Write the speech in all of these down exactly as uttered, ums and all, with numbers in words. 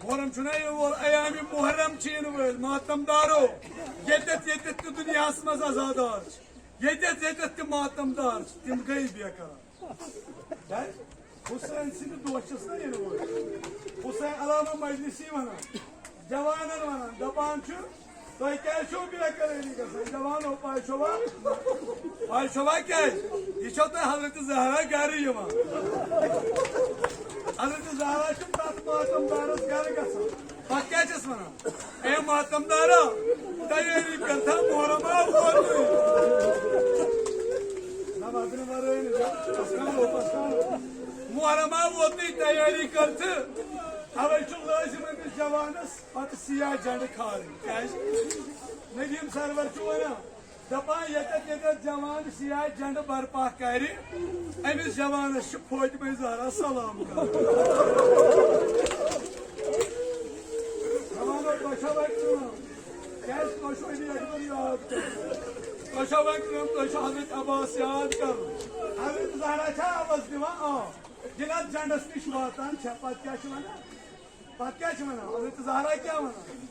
محرم چھُنہ یِنہٕ وول، ایامِ محرم چھِ یِنہٕ وٲلۍ۔ ماتم دارو، ییٚتٮ۪تھ ییٚتٮ۪تھ تہِ دُنیاہَس منٛز عزادار چھِ، ییٚتٮ۪تھ ییٚتٮ۪تھ تہِ ماتم دار چھِ، تِم گٔے بے قرار۔ کیٛازِ؟ حسین سٕنٛدِ دۄہ چھِس نہ یِنہٕ وٲلۍ۔ حسین علامہ مجلسی وَنان، جوانن وَنان، دَپان چھُ، تۄہہِ کیٛازِ چھُو بے قرٲری گژھان؟ جوانو، پَے چھَوا؟ پَے چھَوا کیٛازِ؟ یہِ چھَو تۄہہِ حضرت زہرا گَرٕ یِوان۔ حضرت زہرا چھِ تَتھ ماتم دارَس گَرٕ گژھان۔ پَتہٕ کیٛاہ چھَس وَنان؟ اے ماتم دارا، تیٲری کر تھا، محرم آو ووتُے۔ نہ، وَدنہٕ وَرٲے نہٕ، پَسناو، پَسناو۔ محرم آو ووتُے، تیٲری کر تھٕ۔ اَوَے چھُ لٲزِم أمِس جوانَس پتہٕ سیاہ جنڈٕ کھالٕنۍ۔ کیٛازِ؟ ندیم سرور چھُ ونان، دپان، ییٚتٮ۪تھ ییٚتٮ۪تھ جوان سیاہ جنڈٕ برپا کرِ، أمِس جوانس چھُ فاطمہ زہرا سلام کرُن۔ جوانو، تۄہہِ چھا وۄنۍ کٲم؟ کیٛازِ تۄہہِ چھُو علی اکبر یاد کرُن؟ تۄہہِ چھا وۄنۍ کٲم؟ تۄہہِ چھُ حضرت عباس یاد کرُن۔ حضرت زہرا چھا آواز دِوان؟ آ۔ ییٚلہِ اتھ جنڈس نِش واتان چھےٚ، پتہٕ کیٛاہ چھِ ونان؟ پتہٕ کیٛاہ چھِ ونان؟ حضرت زہرا کیٛاہ ونان؟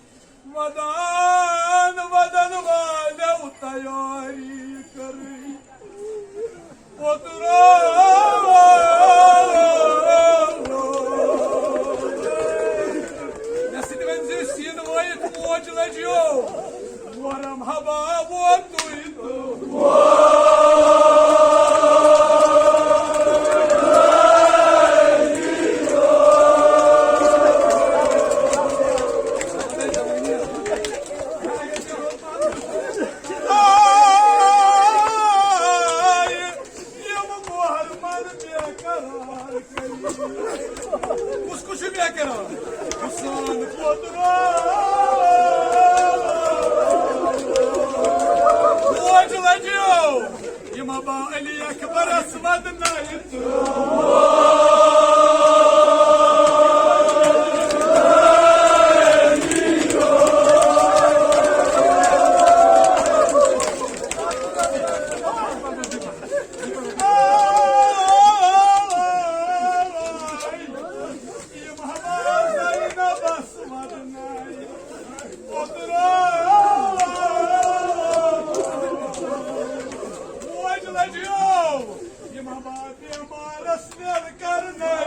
ودان ودن والٮ۪و تیٲری کٔرٕے، اوترٕ مےٚ سۭتۍ ؤنۍ زِ سیٖنہٕ وٲیِتھ موج لٔجیو، وۄرم ہبا ووتُے تہٕ یِم محرمن بے قرار کٔرِتھ۔ کُس کُس چھُ بے قرار؟ حسین کوترو۔ موج لجیو، یِم با علی اکبرس ودنٲیِتھ۔ موج لجیو، یِم بیمارس ویل کرنے